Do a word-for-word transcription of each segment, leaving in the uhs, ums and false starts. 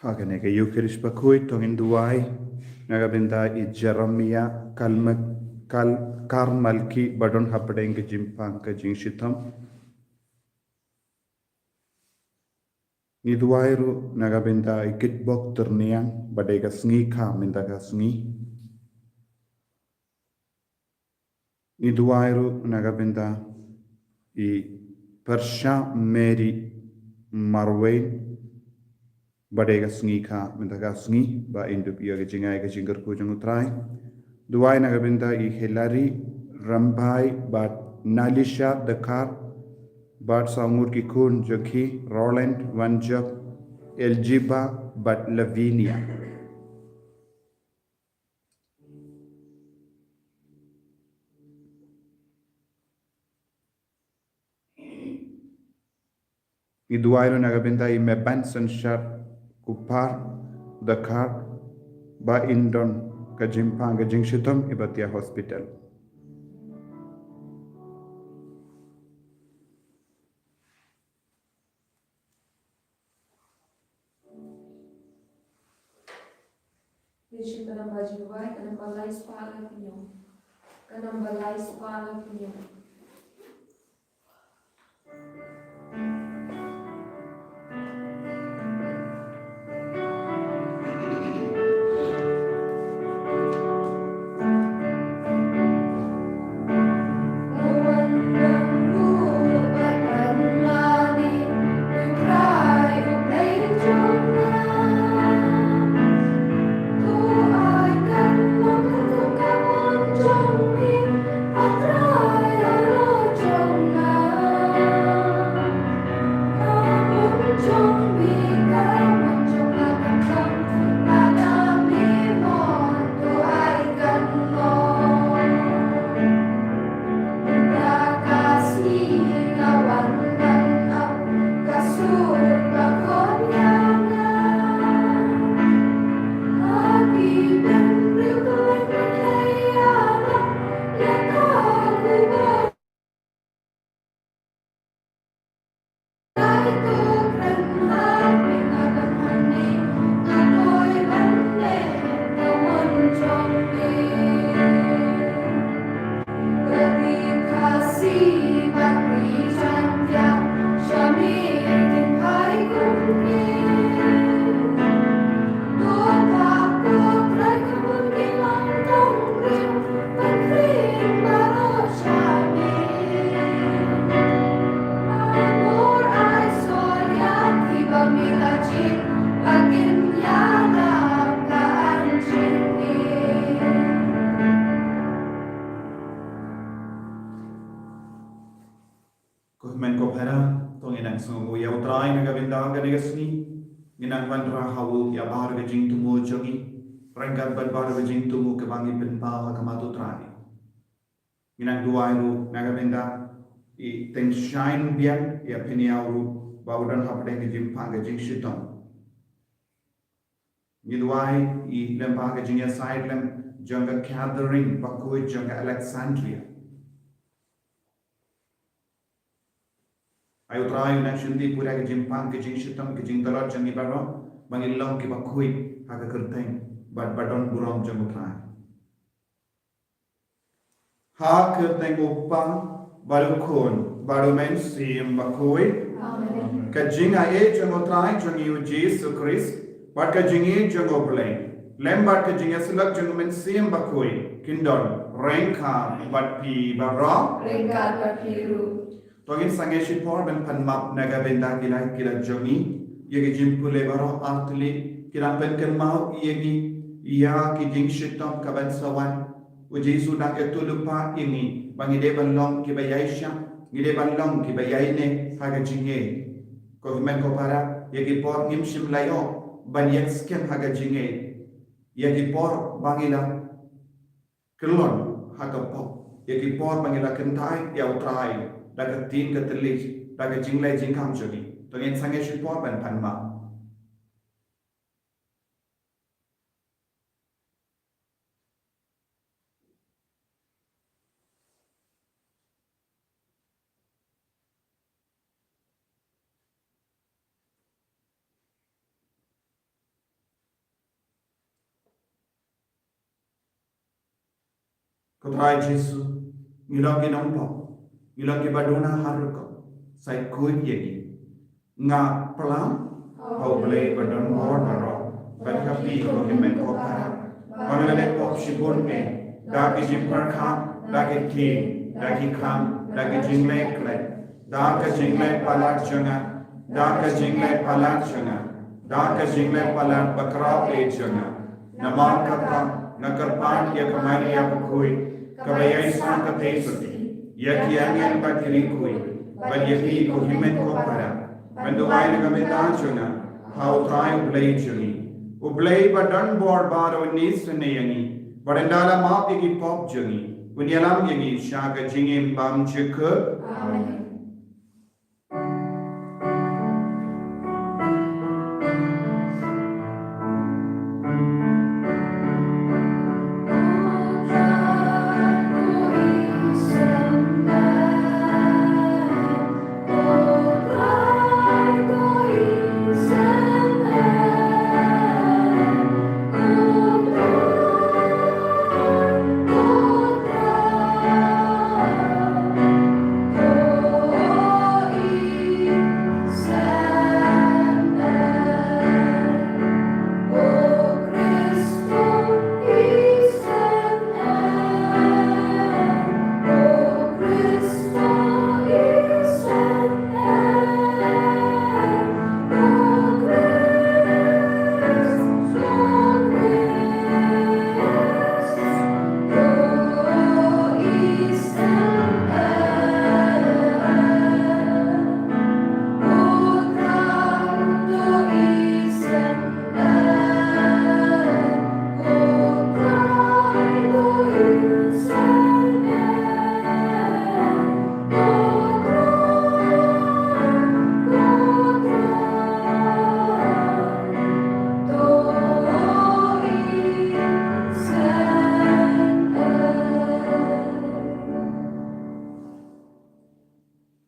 Ha kane ka Eucharist bakhuid to ngin duwai na ka bynta i Jeremiah Kalma-, Kal-, Karmalki ba don hapdeng ka jingpang ka jingshitom. Ngi duwai ruh na ka bynta i Kitbok Tyrniang ba dei ka sngi kha mynta ka sngi. Ngi duwai ruh na ka bynta i Persha Mary Marwein ba dei ka sngi kha mynta ka sngi ba in dup ïa ka jingai ka jingkyrkhu jong U Trai. Duwai na ka bynta i Hilary Rambai bad Nalisha Dakar bad saw ngut ki khun jong ki Roland, Wanjok, Eljiba bad Lavinia. Ngi duwai ruh na ka bynta i Meban Synshar Kupar Dakar ba in don ka jingpang ka jingshitom iba thiah hospital. Ngi shim ka namba jingduwai, ka namba lai spah laiphew hynñiew. Ka namba lai spah laiphew hynñiew. Ko hynmen ko para, to ngin nang sngewnguh ïa U Trai na ka bynta kane ka sngi. Ngin nang wanrah ha u ïa baroh ka jingthmu jong ngi, ryngkat bad baroh ka jingthmu kaba ngi pynpaw ha khmat U Trai. Ngin nang duwai ruh na ka bynta i Teng Shine Biang, ïa phin ïa u ruh ba u don hapdeng ka jingpang ka jingshitom. Ngi duwai i lem ba ka jingïasaid lem jong ka Catherine bakhuid jong ka Alexandria. Ai U Trai, u nang shim ti pura ka jingpang ka jingshitom ka jingtlot jong ngi baroh, ba ngin long kiba khuid ha ka kyrteng bad ba don burom jong U Trai. Ha ka kyrteng U Kpa bad U Khun bad U Mynsiem Bakhuid. Amen. Ka jingaiei jong U Trai jong ngi U Jisu Khrist bad ka jingïeit jong U Blei lem bad ka jingïasyllok jong U Mynsiem Bakhuid kin don ryngkat bad phi baroh. Ryngkat bad phi ruh. To ngin sangeh shipor ban pan map na ka bynta ki la ki la jong ngi. Ïa ki jingpule baroh artylli ki la pynkynmaw ïa ngi ïa ki jingshitom ka ban sa wan. U Jisu dang ïathuhlypa ïa ngi ba ngi dei ban long kiba ïaishah, ngi dei ban long kiba ïaineh ha ka jingïeit. Ko hynmen ko para, ïa ki por ngim shym la ïoh ban ïeng skhem ha ka jingïeit. Ïa ki por ba ngi la kyllon ha ka pop, ïa ki por ba ngi la kynthai ïa U Trai da ka ktien ka thylliej, da ka jingleh jingkhang jong ngi. To ngin sangeh shipor ban pan map. Ko Trai Jisu, ngi long ki nongpop, ngi long kiba duna ha rukom, sa khuid ïa ngi. Nga plang ha U Blei ba don bor baroh, bad ha phi ko Hynmen ko Para, ba nga la leh pop shibun eh, da ki jingpyrkhat, da ki ktien, da ki kam, da ki jingleh khleh, da ka jingleh palat jong nga, da ka jingleh palat jong nga, da ka jingleh palat bakhraw eh jong nga. Namar kata nga kyrpad ïa ka Maria bakhuid, kaba ïaisah kata ka theisotti ïa ki angel bad ki riewkhuid, bad ïa phi ko Hynmen ko Para, ban duwai na ka bynta jong nga ha U Trai U Blei jong ngi. U Blei ba don bor baroh un isynei ïa ngi, bad un da la map ïa ki pop jong ngi, un ïalam ïa ngi sha ka jingim bymjukut. Amen.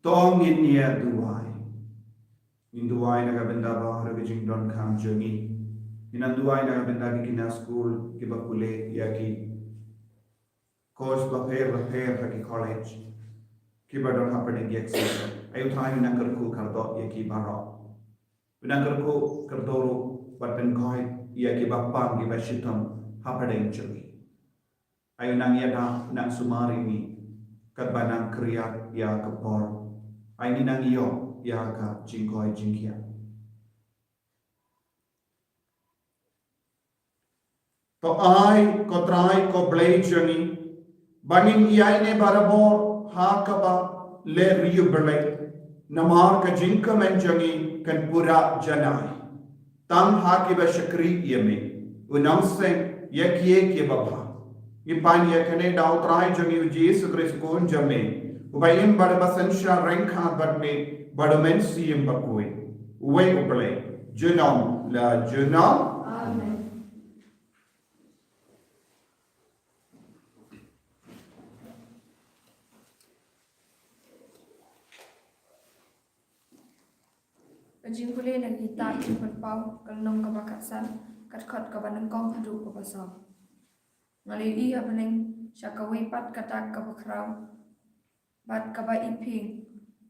To ngin ïa duwai. Ngin duwai na ka bynta baroh ki jingdonkam jong ngi. Ngin duwai na ka bynta ki khynnah skul kiba pule ïa ki course bapher bapher ha ki college, kiba don hapdeng ïa ki. Ai U Trai, ngi nang kyrkhu kyrdoh ïa ki baroh. Ngi nang kyrkhu kyrdoh ruh bad pynkhuid ïa kiba pang, kiba shitom hapdeng jong ngi. Ai nang ïada, nang sumar ïa ngi, katba nang khriat ïa ka por. Ai ngi nang ïoh ïa ka jingkoit jingkhiah. To ai ko Trai ko Blei jong ngi, ba ngin ïaineh barabor ha kaba leh riewblei, namar ka jingkmen jong ngi kan pura janai. Tang ha kiba shakri ïa me, u nongseng ïa kiei kiei babha. Ngi pan ïa kane da U Trai jong ngi U Jisu Khrist U Khun jong me, uba im bad uba synshar ryngkat bad me bad U Mynsiem Bakhuid, uwei U Blei, junom la junom. Amen. Ka jingpule na ka kitab Jingpynpaw, ka lynnong kaba khatsan, ka dkhot kaba nyngkong haduh kaba saw. Nga la ïohi ha bneng sha kawei pat ka dak kaba khraw bad kaba iphieng.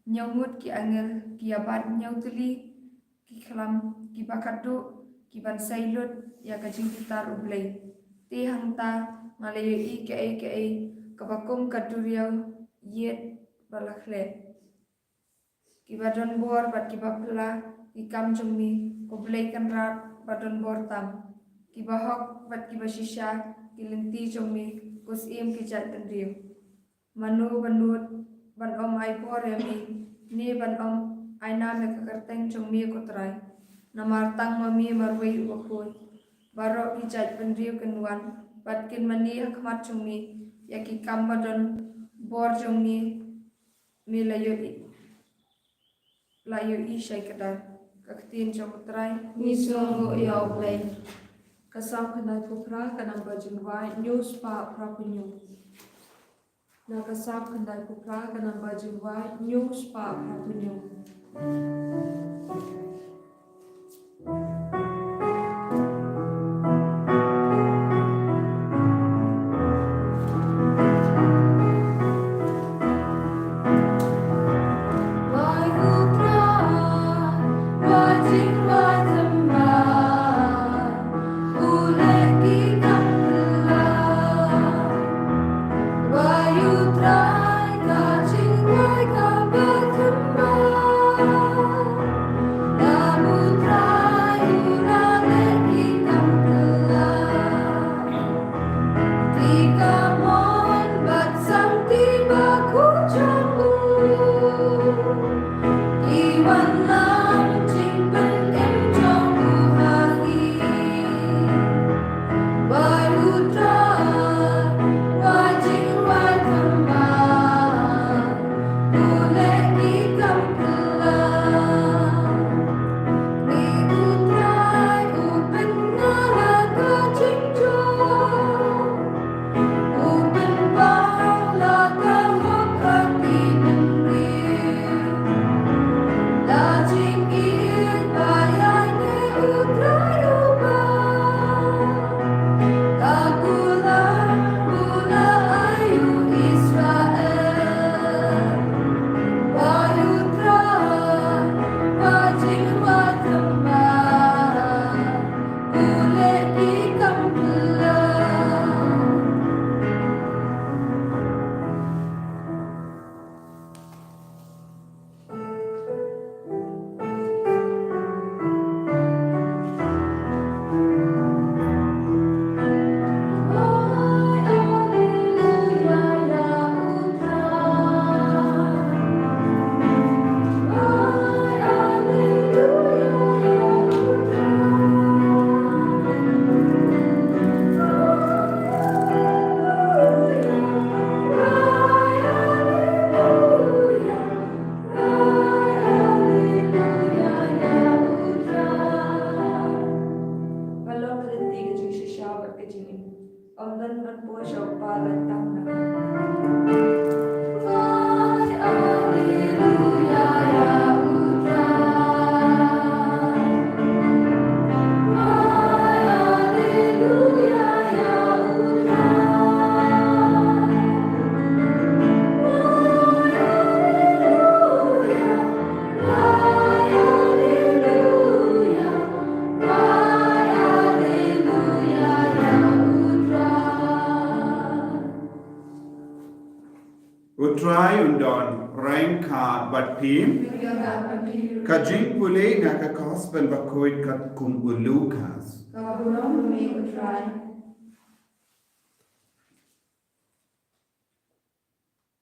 Hynñiew ngut ki angel ki ïa bat hynñiew tylli ki khlam kiba khatduh, ki ban sei lut ïa ka jingbitar U Blei. Te hangta nga la ïohi kaei kaei kaba kum ka duriaw ïit ba la khleh. Kiba don bor bad kiba phylla ki kam jong me, ko Blei Kynrad ba don bor tam. Kiba hok bad kiba shisha ki lynti jong me, ko Syiem ki jaitbynriew. Mano ba nud ban ym ai bor ïa me, ne ban ym ai nam ïa ka kyrteng jong me, ko Trai? Namar tang ma me marwei uba khuid. Baroh ki jaitbynriew kin wan bad kin mane ha khmat jong me ïa ki kam ba don bor jong me, me la ïohi, la ïohi shai kdar. Ka ktien jong U Trai. Ngi sngewnguh ïa U Blei. Ka Salm khyndaiphew phra, ka namba jingwai hynñiew spah phra phew hynñiew. Na ka Salm khyndaiphew phra, ka namba jingwai hynñiew spah phra phew hynñiew. U Trai un don ryngkat bad phi. Ka jingpule na ka Gospel bakhuid katkum u Lukas.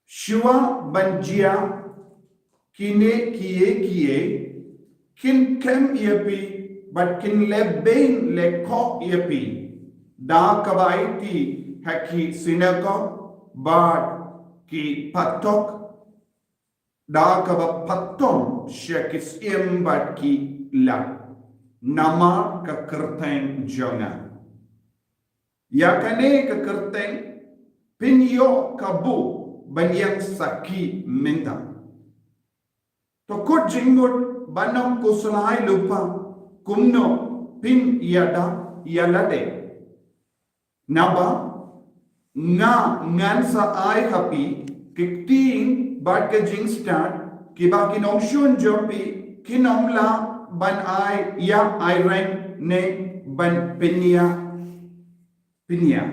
Shuwa ban jia kine kiei kiei, kin kem ïa phi, bad kin leh beiñ leh khoh ïa phi da kaba aiti ha ki synagog bad ki patok, da kaba patom sha ki syiem bad ki lad, namar ka kyrteng jong nga. Ïa kane ka kyrteng phin ïoh kabu ban ïeng sakhi mynta. To kut jingmut ban ym khuslai lypa kumno phin ïada ïa lade. Naba nga ngan sa ai ha phi ki ktien bad ka jingstad, kiba ki nongshun jong phi kin ym lah ban ai ïa ai reng ne ban pynïap. Pynïap.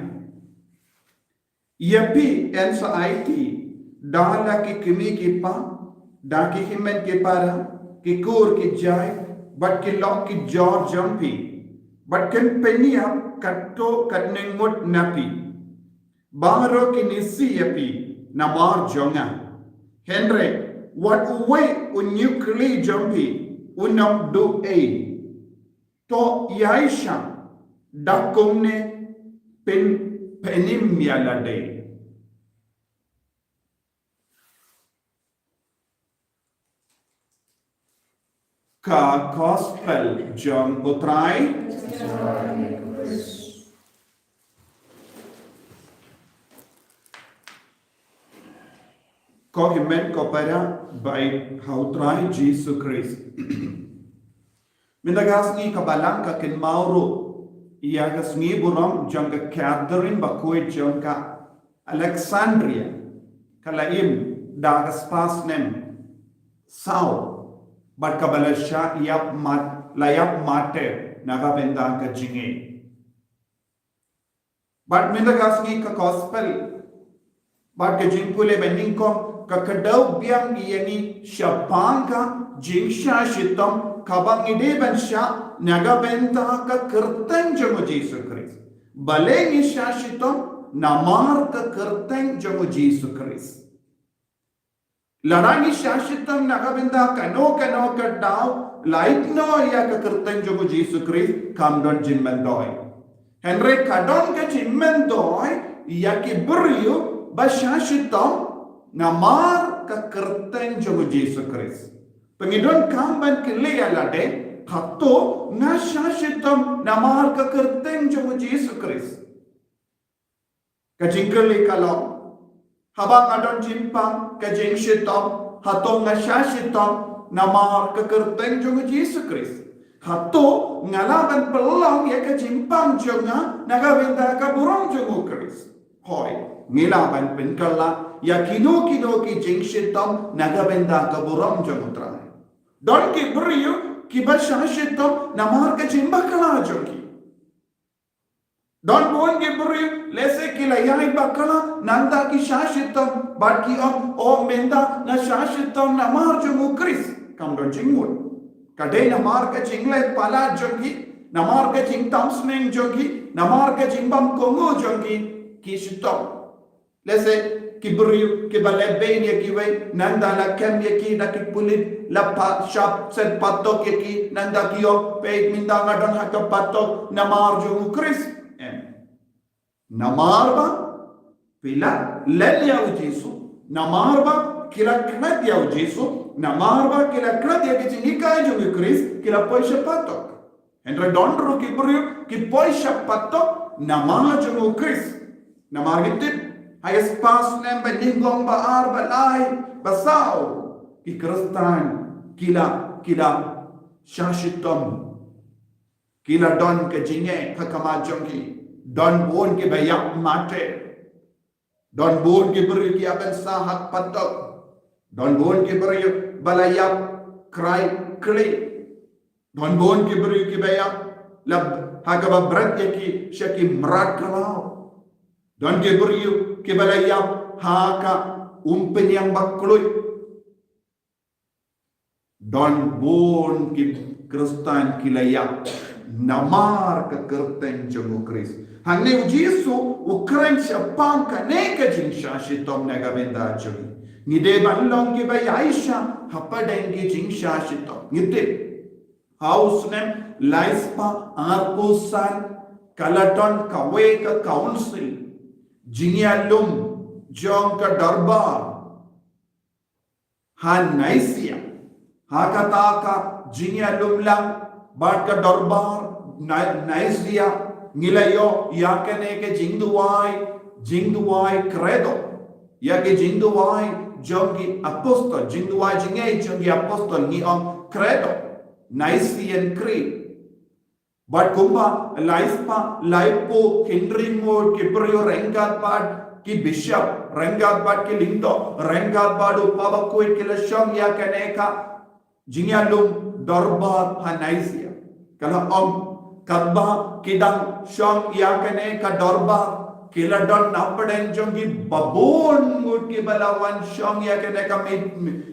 Ïa phi yn sa aiti da la ki kmie ki kpa, da ki hynmen ki para, ki kur ki jait, bad ki lok ki jor jong phi, bad kin pynïap katto katne ngut na phi. Baroh kin isih ïa phi namar jong nga. Hynrei wat uwei u ñiewkylli jong phi un ym duh ei. To ïaishah da kumne phin pynim ïa lade. Ka Gospel jong u Trai. Ko hynmen ko para bad ha u Trai Jisu Khrist. Mynta ka sngi ka Balang ka kynmaw ruh ïa ka sngi burom jong ka Catherine bakhuid jong ka Alexandria, ka la im da ka spah snem saw, bad kaba la shah ïap mat, la ïap martyr na ka bynta ka jingngeit. Bad mynta ka sngi ka Gospel bad ka jingpule ba nyngkong ka kdew biang ïa ngi shaphang ka jingshah shitom kaba ngi dei ban shah na ka bynta ka kyrteng jong u Jisu Khrist. Balei ngi shah shitom? Namar ka kyrteng jong u Jisu Khrist. Lada ngi shah shitom na ka bynta kano kano ka daw, lait noh ïa ka kyrteng jong u Jisu Khrist, kam don jingmyntoi. Hynrei ka don ka jingmyntoi ïa ki briew ba shah shitom namar ka kyrteng jong u Jisu Khrist. Te ngi donkam ban kylli ïa lade, hato nga shah shitom namar ka kyrteng jong u Jisu Khrist? Ka jingkylli ka long, haba nga don jingpang ka jingshitom, hato nga shah shitom namar ka kyrteng jong u Jisu Khrist? Hato nga lah ban pynlong ïa ka jingpang jong nga na ka bynta ka burom jong u Khrist? Hooid, ngi lah ban pynkylla ïa kino kino ki jingshitom na ka bynta ka burom jong u Trai. Don ki briew kiba shah shitom namar ka jingbakla jong ki. Don bun ki briew, lehse ki la ïai bakla, nangta ki shah shitom, bad ki ong, o mynta nga shah shitom namar jong u Khrist. Kam don jingmut. Ka dei namar ka jingleh palat jong ki, namar ka jingtam sneng jong ki, namar ka jingbam kohnguh jong ki, ki shitom. Lehse ki briew kiba leh beiñ ïa kiwei, nangta la kem ïa ki da ki pulit, la pa shah set patok ïa ki, nangta ki ong, peit mynta nga don ha ka patok namar jong u Khrist. Em. Namar ba phi la leh ïa u Jisu, namar ba ki la klet ïa u Jisu, namar ba ki la klet ïa ki jinghikai jong u Khrist, ki la poi sha patok. Hynrei don ruh ki briew ki poi sha patok namar jong u Khrist. Namar ki tip Ha ka spah snem ba nyngkong, ba ar, ba lai, ba saw, ki Khristan ki la, ki la shah shitom. Ki la don ka jingeh ha khmat jong ki. Don bun kiba ïap martyr. Don bun ki briew ki ïap ban sah ha ka patok. Don bun ki briew ba la ïap krai kli. Don bun ki briew kiba ïap la ha kaba bret ïa ki sha ki mrad khlaw. Don ki briew kiba la ïap ha ka umphniang ba khlaiñ. Don bun ki Khristan ki la ïap namar ka kyrteng jong u Khrist. Hangne u Jisu u kren shaphang kane ka jingshah shitom na ka bynta jong ngi. Ngi dei ban long kiba ïaishah hapdeng ki jingshah shitom. Ngi tip ha u snem lai spah arphew san ka la don kawei ka council, jingïalum jong ka dorbar ha Nicaea. Ha kata ka jingïalum lang bad ka dorbar Ni-, Nicaea, ngi la ïoh ïa kane ka jingduwai, jingduwai Credo. Ïa ka jingduwai jong ki apostol, jingduwai jingngeit jong ki apostol, ngi ong Credo, Nicene Creed. Bad kumba lai spah laiphew hynriew ngut ki briew ryngkat bad ki bishop, ryngkat bad ki lyngdoh, ryngkat bad u Papa Bakhuid ki la shong ïa kane ka jingïalum dorbar ha Nicaea. Ka la ong katba ki dang shong ïa kane ka dorbar, ki la don napdeng jong ki babun ngut kiba la wan shong ïa kane ka mit,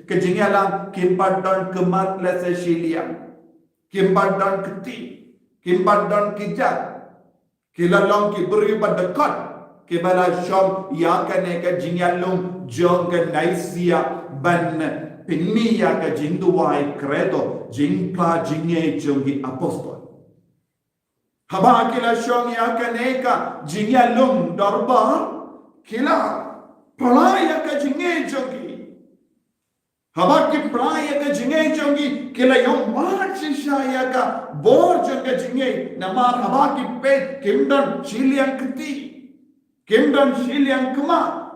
ka jingïalang, kim pat don khmat lehse shiliang. Kim pat don kti, kim pat don kjat. Ki la long ki briew ba dkhot kiba la shong ïa kane ka jingïalum jong ka Nicaea ban pynmih ïa ka jingduwai Credo, jingphla jingngeit jong ki apostol. Haba ki la shong ïa kane ka jingïalum dorbar, ki la phla ïa ka jingngeit jong ki. Haba ki phla ïa ka jingngeit jong ki, ki la ïohmad shisha ïa ka bor jong ka jingngeit. Namar haba ki peit, kim don shiliang kti, kim don shiliang khmat,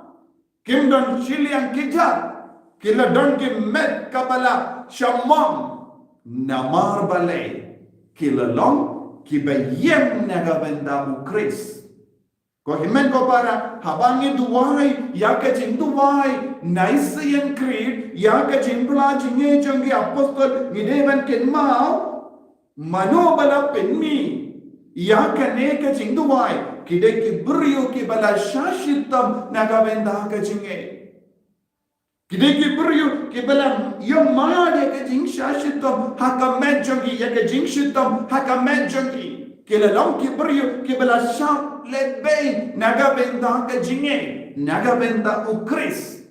kim don shiliang kjat. Ki la don ki met kaba la shamong. Namar balei? Ki la long kiba ïeng na ka bynta u Khrist. Ko hynmen ko para, haba ngi duwai ïa ka jingduwai Nicene Creed, ïa ka jingphla jingngeit jong ki apostol, ngi dei ban kynmaw mano ba la pynmih ïa kane ka jingduwai. Ki dei ki briew kiba la shah shitom na ka bynta ka jingngeit. Ki dei ki briew kiba la ïohmad ïa ka jingshah shitom ha ka met jong ki, ïa ka jingshitom ha ka met jong ki. Ki la long ki briew kiba la shah lehbeiñ na ka bynta ka jingngeit, na ka bynta u Khrist.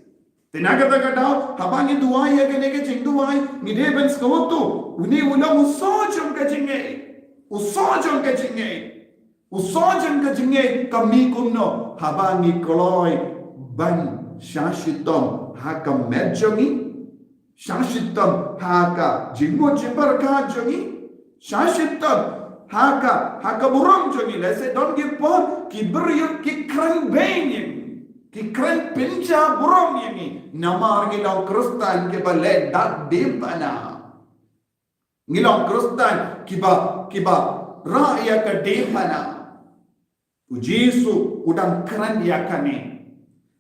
Te na kata ka daw, haba ngi duwai ïa kane ka jingduwai, ngi dei ban sngewthuh, une u long u soh jong ka jingngeit. U soh jong ka jingngeit. U soh jong ka jingngeit ka mih kumno? Haba ngi kloi ban shah shitom ha ka met jong ngi, shah shitom ha ka jingmut jingpyrkhat jong ngi, shah shitom ha ka, ha ka burom jong ngi. Lehse don ki por ki briew ki kren beiñ ïa ngi, ki kren pynjah burom ïa ngi, namar ngi long Khristan kiba leh dak diengphna. Ngi long Khristan kiba, kiba rah ïa ka diengphna. U Jisu u dang kren ïa kane.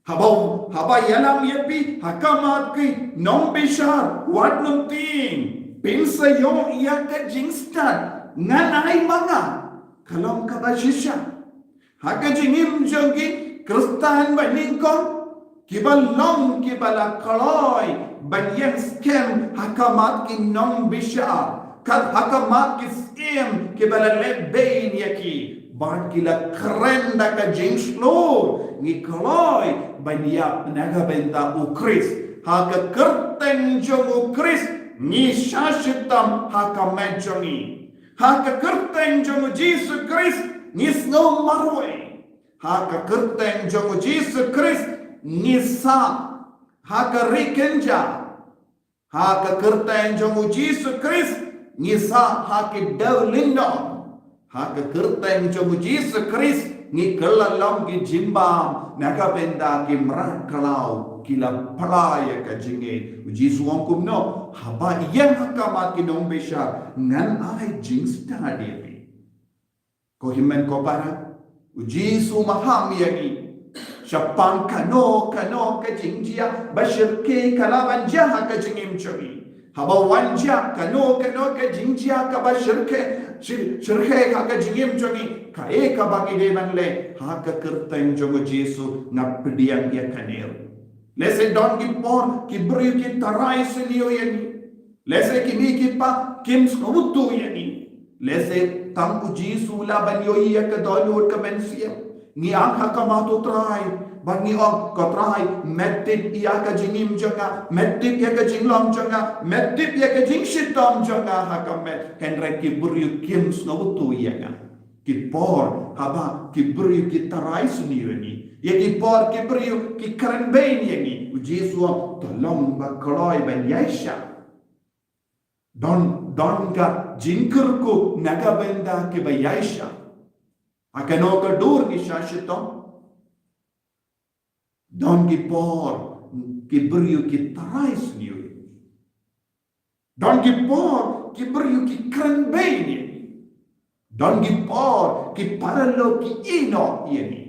Haba, haba ïalam ïa phi ha khmat ki nongbishar, wat nym tieng. Phin sa ïoh ïa ka jingstad. Ngan ai ma nga. Ka long kaba shisha. Ha ka jingim jong ki Khristan ba nyngkong, kiba long kiba la kloi ban ïeng skhem ha khmat ki nongbishar, ka ha khmat ki syiem kiba la leh beiñ ïa ki, bad ki la kren da ka jingshlur, ngi kloi ban ïap na ka bynta u Khrist. Ha ka kyrteng jong u Khrist ngi shah shitom ha ka met jong ngi. Ha ka kyrteng jong u Jisu Khrist ngi sngew marwei. Ha ka kyrteng jong u Jisu Khrist ngi sah ha ka ri kynja. Ha ka kyrteng jong u Jisu Khrist ngi sah ha ki dewlynnong. Ha ka kyrteng jong u Jisu Khrist Ngi kylla long ki jingbam na ka bynta ki mrad khlaw ki la pla ïa ka jingngeit. U Jisu u ong kumno? Haba ïeng ha khmat ki nongbishar, ngan ai jingstad ïa phi. Ko hynmen ko para, u Jisu u maham ïa ngi shaphang kano kano ka jingjia ba shyrkhei ka lah ban jia ha ka jingim jong ngi. Haba wan jia kano kano ka jingjia kaba shyrkhei, shir-, shyrkhei ha ka jingim jong ngi, kaei kaba ngi dei ban leh? Ha ka kyrteng jong u Jisu nga pdiang ïa kane ruh. Lehse don ki por ki briew ki tharai sniew ïa ngi. Lehse ki mei ki pa kim sngewthuh ïa ngi. Lehse tang u Jisu u lah ban ïohi ïa ka dohnud ka mynsiem. Ngi ap ha khmat u Trai bad ngi ong, ko Trai, met tip ïa ka jingim jong nga, met tip ïa ka jinglong jong nga, met tip ïa ka jingshitom jong nga ha ka met. Hynrei ki briew kim sngewthuh ïa nga. Ki por haba ki briew ki tharai sniew ïa ngi, ïa ki por ki briew ki kren bein ïa ngi, u Jisu u ong, to long ba kloi ban ïaishah. Don, don ka jingkyrkhu na ka bynta kiba ïaishah. Ha kano ka dur ngi shah shitom? Don ki por ki briew ki tharai sniew ïa ngi. Don ki por ki briew ki kren bein ïa ngi. Don ki por ki paralok ki ïehnoh ïa ngi.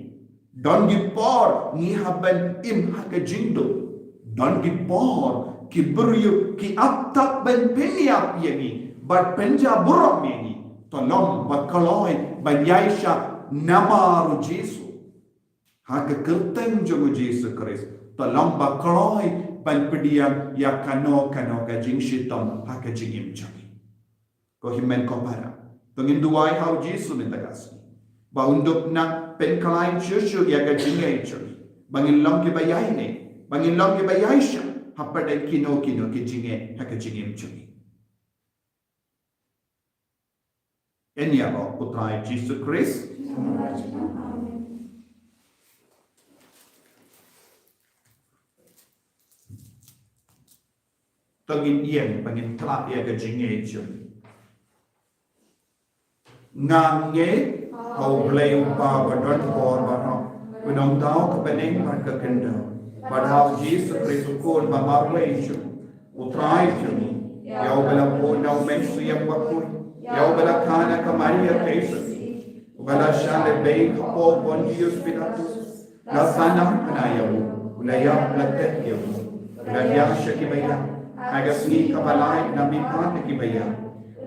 Don ki por ngi hap ban im ha ka jingduk. Don ki por ki briew ki ap tad ban pynïap ïa ngi bad pynjah burom ïa ngi. To long ba kloi ban ïaishah namar u Jisu. Ha ka kyrteng jong u Jisu Khrist, to long ba kloi ban pdiang ïa kano kano ka jingshitom ha ka jingim jong ngi. Ko hynmen ko para, to ngin duwai ha u Jisu mynta ka sngi ba un dup nang pynkhlaiñ shuh shuh ïa ka jingngeit jong ngi, ba ngin long kiba ïaineh, ba ngin long kiba ïaishah hapdeng kino kino ki jingeh ha ka jingim jong ngi. Yn ïaroh u Trai Jisu Khrist. To ngin ïeng ba ngin tlot ïa ka jingngeit jong ngi. Nga ngeit ha U Blei U Kpa ba don bor baroh, u nongdaw ka bneng bad ka khyndew, bad ha u Jisu Khrist u Khun ba marwei jong u Trai jong ngi, ïa uba la bun na u Mynsiem Bakhuid, ïa uba la kha na ka Maria theisotti, uba la shah lehbeiñ hapoh Pontius Pilatus, la sah na ka bnai, ïa u, u la ïap, u la teh, ïa u, u la thiah sha kiba ïap, ha ka sngi kaba lai namar ki ba ïap,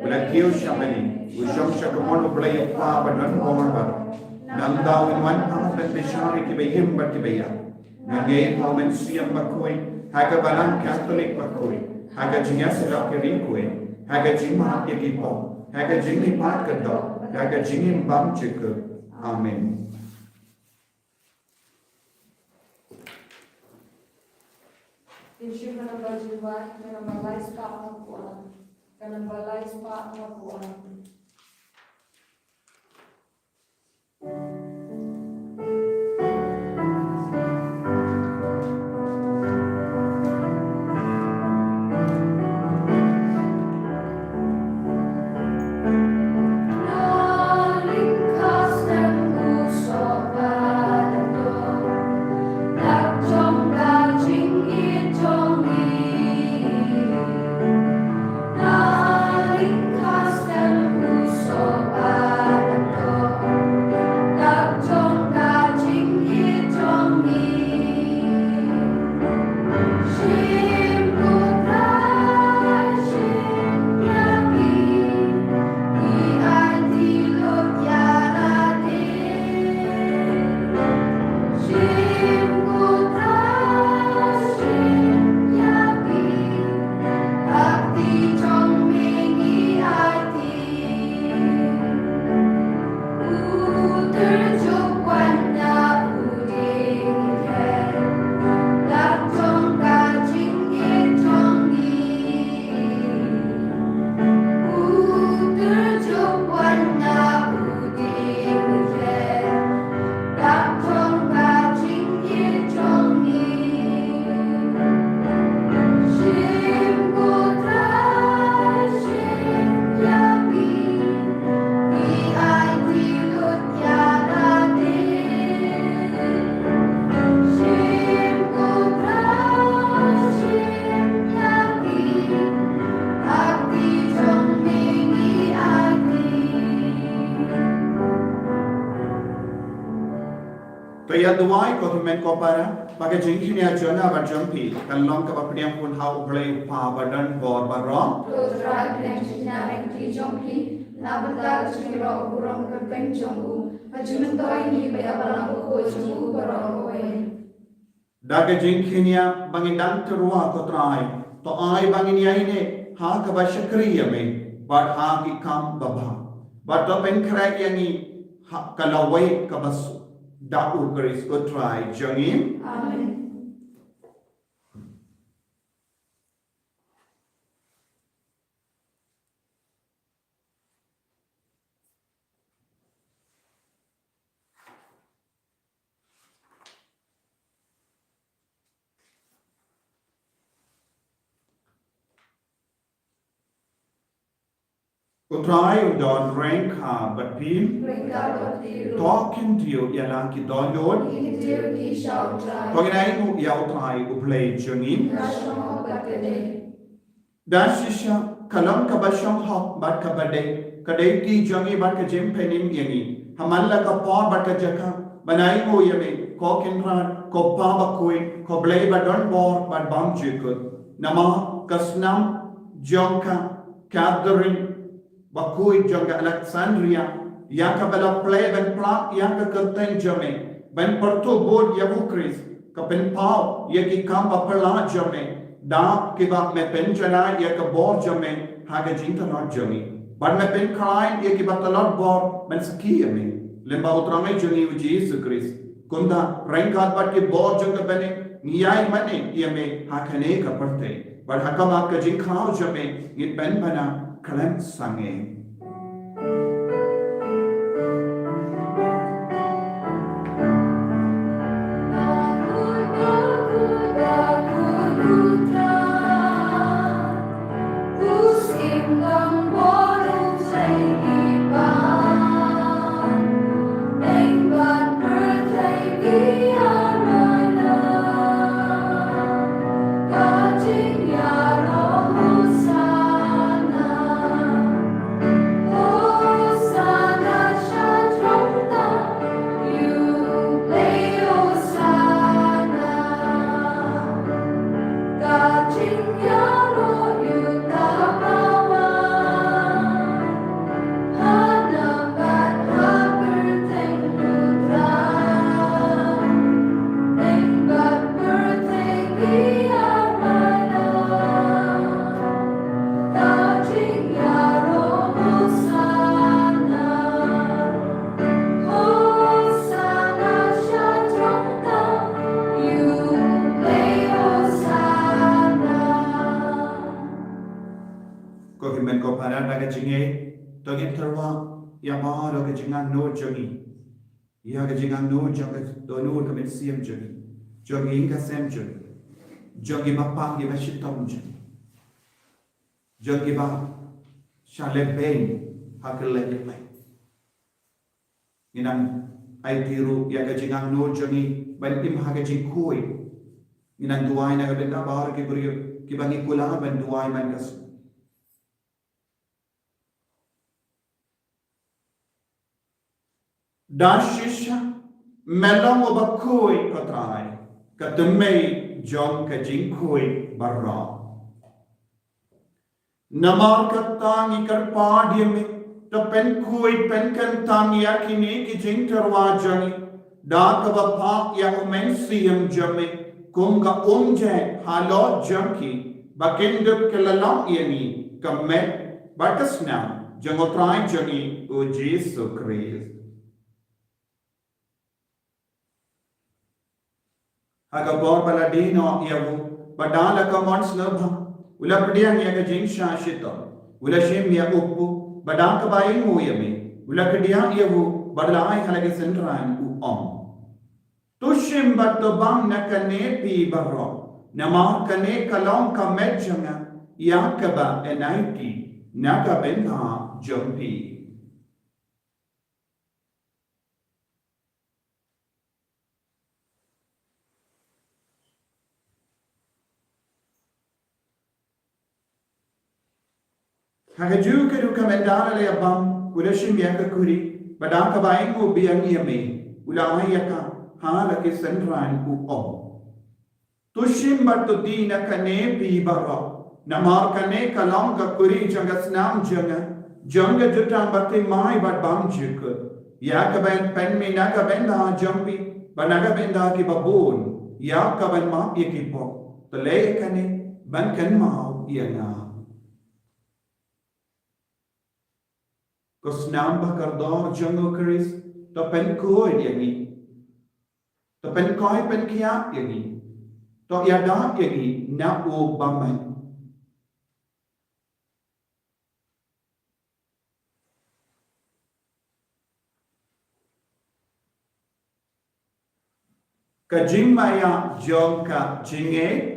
u la kiew sha bneng, u shong sha kamon U Blei U Kpa ba don bor baroh. Nangta un wan pat ban bishar ïa kiba im bad kiba ïap. Nga ngeit ha u Mynsiem Bakhuid, ha ka Balang Katholik bakhuid, ha ka jingïasyllok ïa ki riewkhuid, ha ka jingmap ïa ki pop, ha ka jinglip bad ka doh, ha ka jingim bymjukut. Amen. Ïa shu ka namba jingwan, ka namba lai spah, ka namba lai spah. Ka duwai ko hynmen ko para, ba ka jingkñia jong nga bad jong phi kan long kaba pdiang pun ha U Blei U Kpa ba don bor baroh. Ko Trai, pdiang jingkñia ha ki jong phi, na bynta ka jingïaroh burom kyrteng jong u, ka jingmyntoi ngi bad ïa balang bakhuid jong u baroh kawei. Da ka jingkñia ba ngin dang tyrwa ko Trai, to ai ba ngin ïaineh ha kaba shakri ïa me bad ha ki kam babha. Bad to pynkhreh ïa ngi ha ka lawei kaba suk. Da U Khrist ko Trai jong ngi. Amen. U Trai un don ryngkat bad phi. Ryngkat bad phi ruh. To kyntiew ïa la ki dohnud. Ngin kyntiew ki sha U Trai. To ngin ainguh ïa U Trai U Blei jong ngi. Ka shong hok bad ka dei. Da shisha ka long kaba shong hok bad kaba dei, ka dei ki jong ngi bad ka jingpynim ïa ngi ha man la ka por bad ka jaka ban ainguh ïa me, ko Kynrad, ko Pa bakhuid, ko Blei ba don bor bad bymjukut. Namar ka snam jong ka Catherine bakhuid jong ka Alexandria, ïa kaba la plie ban plie ïa ka kyrteng jong me, ban pyrtuh bud ïa U Khrist, ka pynpaw ïa ki kam baphylla jong me, da kiba me pynjanai ïa ka bor jong me ha ka jingtyrwa jong ngi. Bad me pynkhlaiñ ïa kiba tlot bor ban sakhi ïa me, lyngba U Trai jong ngi U Jisu Khrist. Kumta ryngkat bad ki bor jong ka bneng, ngi ïai mane ïa me ha kane ka pyrthei. Bad ha khmat ka jingkhraw jong me ngin pynbna khlem sangeh. Ko hynmen ko para, da ka jingngeit to ngin tyrwa ïa baroh ka jingangnud jong ngi, ïa ka jingangnud jong ka dohnud ka mynsiem jong ngi, jong ngi ka sem jong ngi, jong ngi ba pang, ngi ba shitom jong ngi, jong ngi ba sha leh beiñ ha ka leh ïa leh. Ngin nang aiti ruh ïa ka jingangnud jong ngi ban im ha ka jingkhuid. Ngin nang duwai na ka bynta baroh ki briew kiba ngi kular ban duwai man ka sngi. Da shisha me long uba khuid ko Trai, ka tymmen jong ka jingkhuid baroh. Namar kata ngi kyrpad ïa me, to pynkhuid pynkyntang ïa kine ki jingtyrwa jong ngi da kaba phah ïa u Mynsiem jong me kum ka umjai halor jong ki, ba kin dup ka la long ïa ngi ka met bad ka snam jong u Trai jong ngi U Jisu Khrist. Ha ka por ba la die noh ïa u, ba da la ka mon sngewbha, u la pdiang ïa ka jingshah shitom, u la shim ïa u kpu, ba da kaba ainguh ïa me u la kdiah ïa u, bad u la ai ha la ki synran, u ong: To shim bad to bam na kane phi baroh, namar kane ka long ka met jong nga, ïa kaba yn aiti na ka bynta jong phi. Ha kajuh ka rukom ynda la ïa bam, u la shim ïa ka kuri, bad da kaba ainguh biang ïa me, u la ai ïa ka ha la ki synran u ong. To shim bad to die na kane phi baroh. Namar kane ka long ka kuri jong ka snam jong nga, jong ka jutang bathymmai bad bymjukut. Ïa kaban pynmih na ka bynta jong phi bad na ka bynta kiba bun. Ïa kaban map ïa ki pop. To leh kane ban kynmaw ïa nga. Ko snam ba kordor jong u Khrist, to pynkhuid ïa ngi. To pynkhuid pynkhiah ïa ngi. To ïada ïa ngi na u bymman. Ka jingmaïa jong ka jingngeit.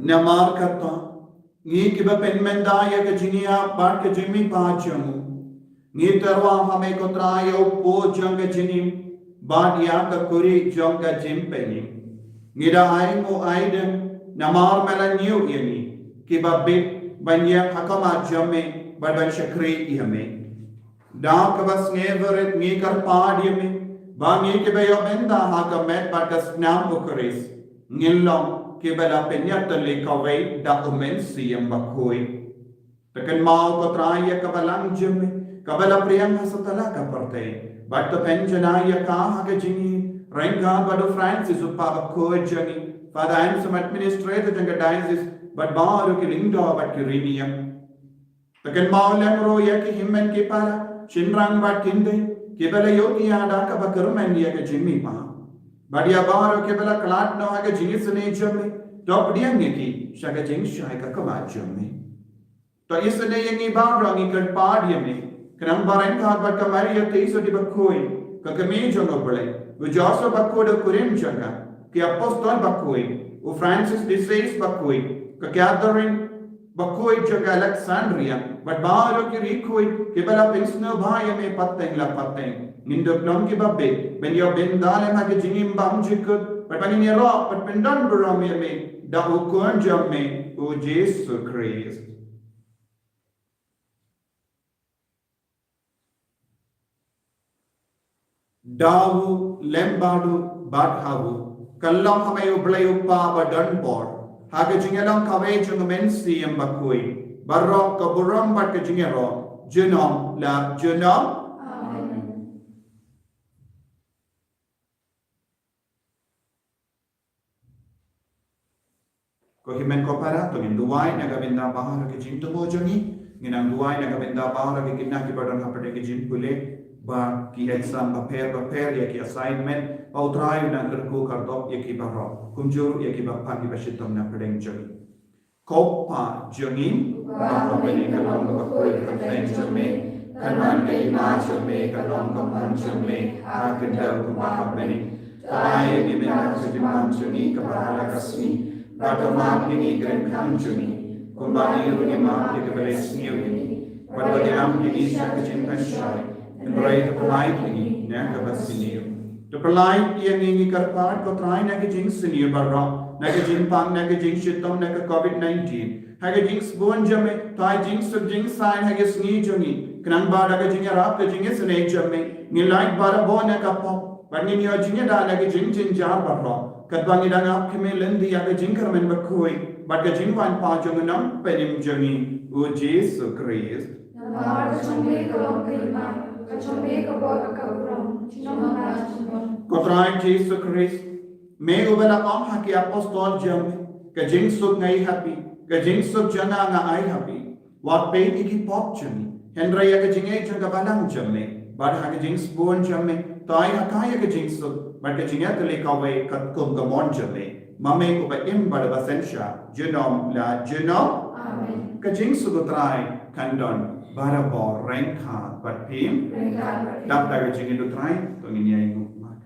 Namar kata, ngi kiba pynmynta ïa ka jingïap bad ka jingmihpat jong u, ngi tyrwa ha me ko Trai ïa u pot jong ka jingim bad ïa ka kuri jong ka jingpynim. Ngi da ai nguh ai dem namar me la ñiew ïa ngi kiba bit ban ïeng ha khmat jong me bad ban shakri ïa me. Da kaba sngewrit ngi kyrpad ïa me ba ngi kiba ïoh bynta ha ka met bad ka snam u Khrist ngin long kiba la pynïatylli kawei da u Mynsiem Bakhuid. To kynmaw ko Trai ïa ka balang jong me kaba la pdiang ha satlak ka pyrthei bad to pynjanai ïa ka ha ka jingïeit ryngkat bad u Francis u kpa bakhuid jong ngi, Father Anselm administrator jong ka diocese bad baroh ki lyngdoh bad ki riewniam. To kynmaw lem ruh ïa ki hynmen ki para, shynrang bad ki khyndai kiba la ïohthiah da kaba kyrmen ïa ka jingmihpat. Bad ïa baroh kiba la khlad noh ha ka jingisynei jong me, to pdiang ïa ki sha ka jingshai ka khmat jong me. To isynei ïa ngi baroh, ngi kyrpad ïa me, khnang ba ryngkat bad ka Maria Theisotti bakhuid, ka kmie jong u Blei, u Joseph bakhuid u kurim jong ka, ki apostol bakhuid, u Francis de Sales bakhuid, ka Catherine bakhuid jong ka Alexandria bad baroh ki riewkhuid kiba la pynsngewbha ïa me pateng la pateng, ngin dup long kiba bit ban ïoh bynta lem ha ka jingim bymjukut bad ba ngin ïaroh bad pyndonburom ïa me da u Khun jong me u Jisu Khrist. Da u, lem bad u, bad ha u, kyllon ha me u Blei u Kpa badonbor, ha ka jingïalang kawei jong u Mynsiem Bakhuid, baroh ka burom bad ka jingïaroh junom la junom. Amen. Ko hynmen ko para, to ngin duwai na ka bynta baroh ki jingthmu jong ngi. Ngin nang duwai na ka bynta baroh ki khynnah kiba don hapdeng ki jingpule, ba ki exam bapher bapher, ïa ki assignment, ba u Trai un nang kyrkhu kyrdoh ïa ki baroh, kumjuh ïa kiba pang kiba shitom na pdeng jong ngi. Ko Pa jong ngi, uba ha bneng, ka long ka bakhuid ka kyrteng jong me, kan wan ka hima jong me, kan long ka mon jong me ha ka khyndai kumba ha bneng. To ai ïa ngi mynta ka jingman jong ngi kaba ha la ka sngi, bad to map ïa ngi ki kren khang jong ngi, kumba ngi ruh ngi map ïa kiba leh sniew ïa ngi, bad to ïalam ïa ngi sha ka jingpynshai, hynrei to pynlait ïa ngi na kaba sniew. To pynlait ïa ngi, ngi kyrpad ko Trai, na ka jingsniew baroh, na ka jingpang, na ka jingshitom, na ka covid nineteen. Ha ka jingsbun jong me, to ai jingsuk jingsaiñ ha ka sngi jong ngi, khnang ba da ka jingïarap ka jingisynei jong me, ngin lait barabor na ka pop, bad ngin ïoh jingïada na ka jingjynjar baroh, katba ngi dang ap khmih lynti ïa ka jingkyrmen bakhuid bad ka jingwan pat jong u Nongpynim jong ngi, u Jisu Khrist. Namar ka jong me ka long ka hima, ka jong me ka bor, ka burom, junom la junom. Ko Trai Jisu Khrist, me uba la ong ha ki apostol jong me, ka jingsuk nga ai ha phi, ka jingsuk jong nga nga ai ha phi. Wat peit ïa ki pop jong ngi, hynrei ïa ka jingngeit jong ka balang jong me. Bad ha ka jingsbun jong me, to ai ha ka ïa ka jingsuk bad ka jingïatylli kawei katkum ka mon jong me, ma me uba im bad uba synshar junom la junom. Amen. Ka jingsuk u Trai Kan don barabor ryngkat bad phi. Ryngkat bad phi. Dap da ka jingïaid u Trai, to ngin ïainguh ma ka.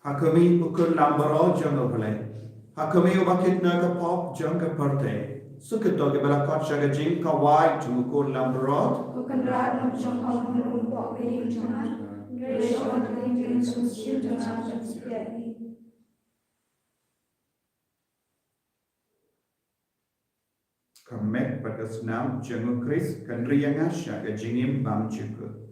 Ha khmih, ko Khun langbrot jong U Blei. Ha khmih, uba kit na ka pop jong ka pyrthei. Suk ïa to kiba la khot sha ka jingkwah jong U Khun langbrot. Ko Kynrad, ngut jong ka umpoh ka ïing jong nga. Hynrei sha ka ïing jong U Jisu jong nga, jong U Jisu. Ka met bad ka snam jong U Khrist kan ri ïa nga sha ka jingim bymjukut.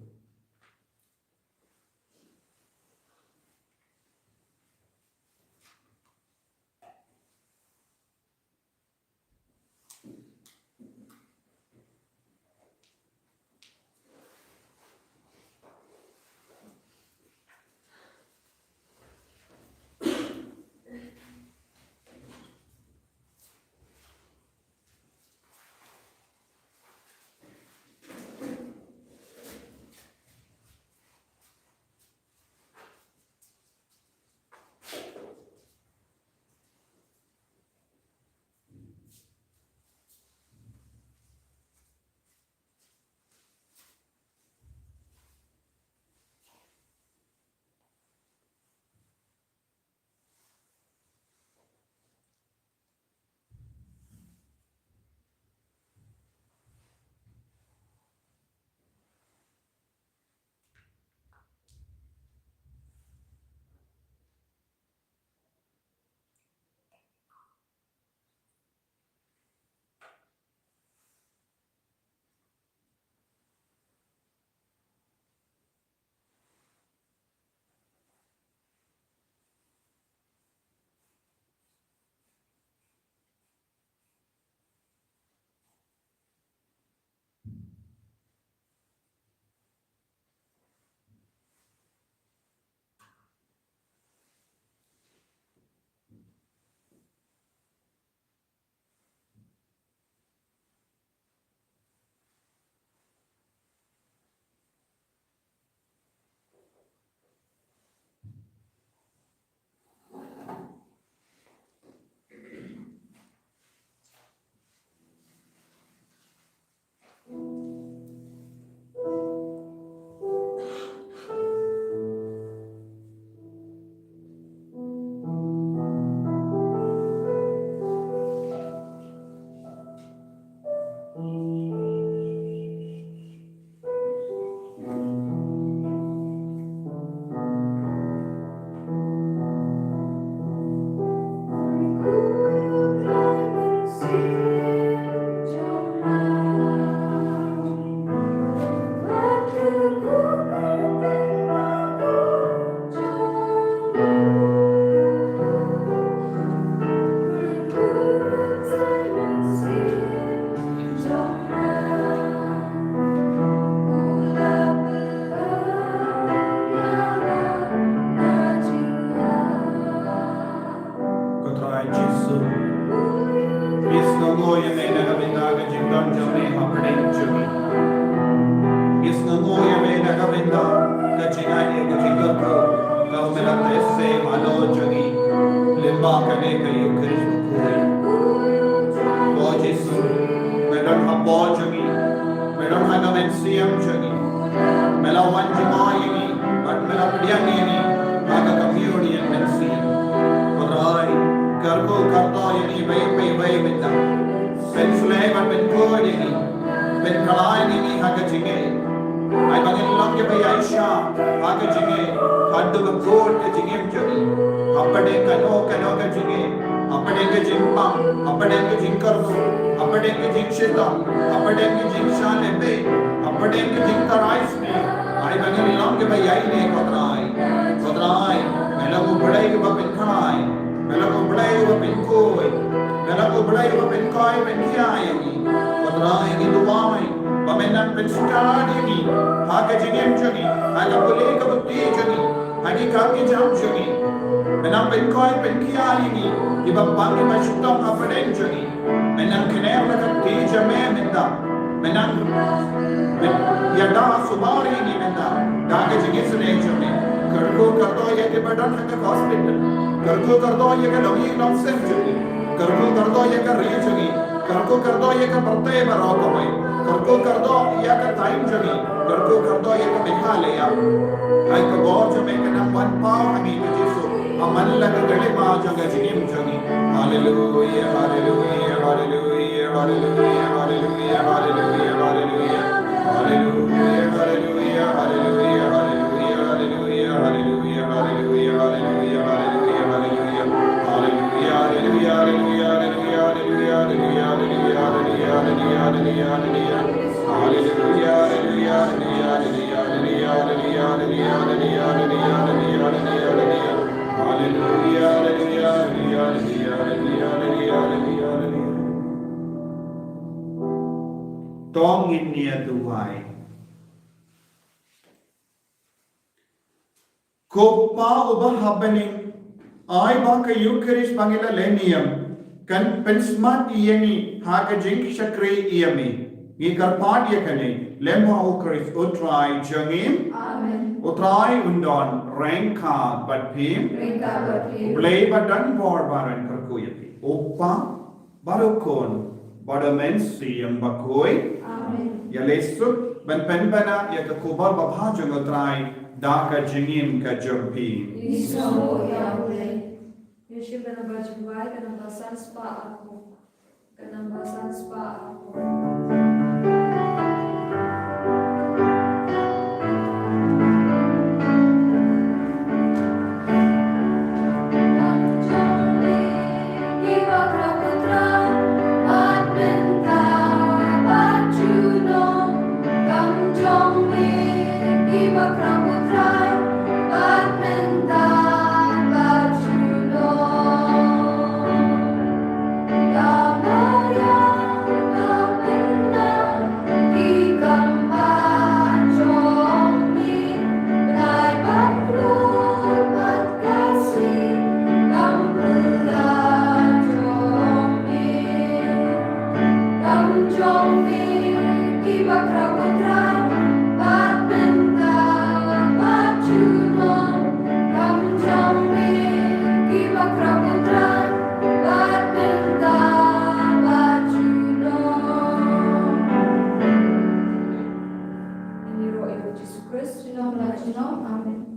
Ko Trai Jisu, ngi sngewnguh ïa me na ka bynta ka jingdon jong me ha pdeng jong ngi. Ngi sngewnguh ïa me na ka bynta ka jingai ïa ka jingkyrkhu kaba me la teh seh halor jong ngi lyngba kane ka Eukharist bakhuid. Ko Hapoh jong ngi, me don ha ka mynsiem jong ngi. Me la wan jngai ïa ngi, bad me la pdiang ïa ngi ha ka communion mynsiem. Ko Trai, kyrkhu kyrdoh ïa ngi beit beit beit mynta. Pynshlei bad pynkhuid ïa ngi. Pynkhlaiñ ïa ngi ha ka jingim. Ai ba ngin long kiba ïaishah ha ka jingim, haduh ba kut ka jingim jong ngi. Hapdeng kano kano ka jingim, hapdeng ka jingpang, hapdeng ka jingkyrkhu, hapdeng ka jingshitom, hapdeng ka jingshah lehbeiñ, hapdeng ka jingtharai sniew. Ai ba ngin long kiba ïaineh, ko Trai. Ko Trai, me long U Blei uba pynkhlaiñ, me long U Blei uba pynkhuid, me long U Blei uba pynkhuid, pynkhia ïa ngi. Ko Trai, ngi duwai ba men nang pynstad ïa ngi ha ka jingim jong ngi, ha ka pule ka puthi jong ngi, ha ki kam ki jam jong ngi. Men nang pynkhuid pynkhia ïa ngi kiba pang kiba shitom hapdeng jong ngi. Men nang kner la ka kti jong me mynta. Men nang, men ïada suba ïa ngi mynta da ka jingisynei jong me. Kyrkhu kyrdoh ïa kiba don ha ka hospital. Kyrkhu kyrdoh ïa ka longïing longsem jong ngi. Kyrkhu kyrdoh ïa ka ri jong ngi. Kyrkhu kyrdoh ïa ka pyrthei baroh kawei. Kyrkhu kyrdoh ïa ka thaiñ jong ngi. Kyrkhu kyrdoh ïa ka Meghalaya. Ai ka bor jong me kan nang wan paw ha ngi, ko Jisu. Amman la ka khyllipmat jong ka jingim jong ngi. Haleluia, haleluia, haleluia, haleluia, haleluia, haleluia, haleluia. Haleluia, haleluia, haleluia, haleluia, haleluia, haleluia, haleluia, haleluia, haleluia. Haleluia, haleluia, haleluia, haleluia, haleluia, haleluia, haleluia, haleluia, haleluia. Haleluia, haleluia, haleluia, haleluia, haleluia, haleluia, haleluia. Haleluia, haleluia, haleluia, haleluia, haleluia, haleluia, haleluia, haleluia. To ngin ïa duwai. Ko Pa uba ha bneng, ai ba ka Eukharist ba ngi la leh niam kan pynsmat ïa ngi ha ka jingshakri ïa me. Ngi kyrpad ïa kane lem bad U Khrist U Trai jong ngi. Amen. U Trai un don ryngkat bad phi. Ryngkat bad phi. U Blei ba don bor ba un kyrkhu ïa phi. U Pa, bad U Khun, bad U Mynsiem Bakhuid. Amen. Ïa leh suk ban pynbna ïa ka khubor babha jong U Trai da ka jingim ka jong phi. Ngi sngewbha ïa U Blei. Ïa shim ka namba jingduwai, ka namba san spah arphew. Ka namba san spah arphew. Ngi ïaroh ïa u Jisu Khrist, junom la junom. Amen.